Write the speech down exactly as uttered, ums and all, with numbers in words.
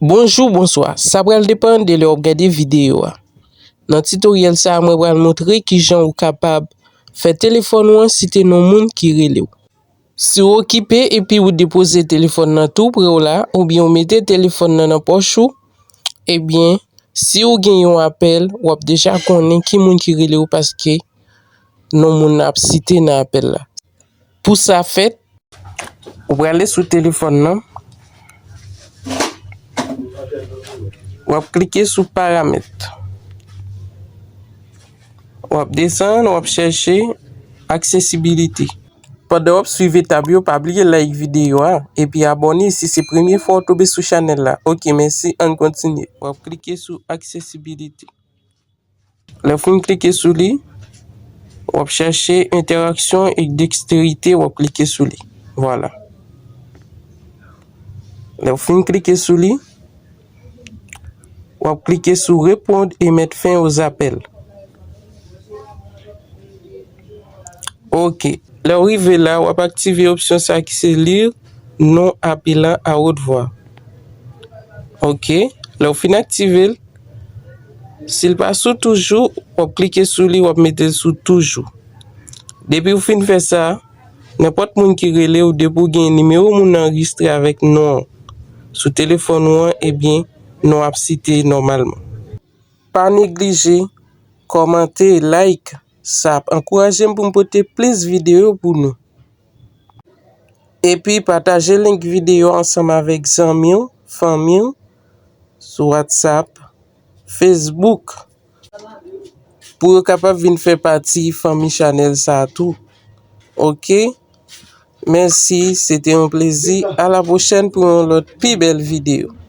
Bonjou, bonswa. Sa pral depann de lè w ap gade videyo a. Nan titoryèl sa a, mwen pral montre kijan ou kapab fè telefòn ou an site non moun ki rele w. Si w okipe epi ou depoze telefòn nan tou pre w la, oubyen ou mete telefòn nan nan pòch ou, ebyen, si w gen yon apèl, w ap deja konnen ki moun ki rele w paske non moun nan ap site nan apèl la. Pou sa fèt, ou prale sou telefòn nan, w ap klike sou paramèt. W ap desann, w ap chèche aksesibilite. Pandan w ap swiv etap yo, pa bliye like videyo a, epi abòne si se premye fwa w tonbe sou chanèl la. Ok, mèsi, ann kontinye. W ap klike sou aksesibilite. Lè w fin klike sou li, w ap chèche entèraksyon e deksterite, w ap klike sou li. Vwala. Lè w fin klike sou li, w ap klike sou répondre et mettre fin aux appels. Ok. Lè w rive la, w ap aktive opsyon sa ki se lire non appelant à haute voix. Ok. Lè w fin aktive l, si l pa sou toujou, w ap klike sou li, w ap mete l sou toujou. Depi w fin fè sa, nenpòt moun ki rele w, depi w gen nimewo moun nan anrejistre avèk non w sou telefòn ou an, ebyen, non w ap site nòmalman. Pa neglije kòmante, like, sa ap ankouraje m pou m pote plis videyo pou nou. Epi pataje link videyo ansanm avèk zanmi w, fanmi w, sou WhatsApp, Facebook, pou yo kapab vin fè pati fanmi chanèl sa a tou. Ok? Mèsi, se te yon plezi. A la pwochèn pou yon lòt pi bèl videyo.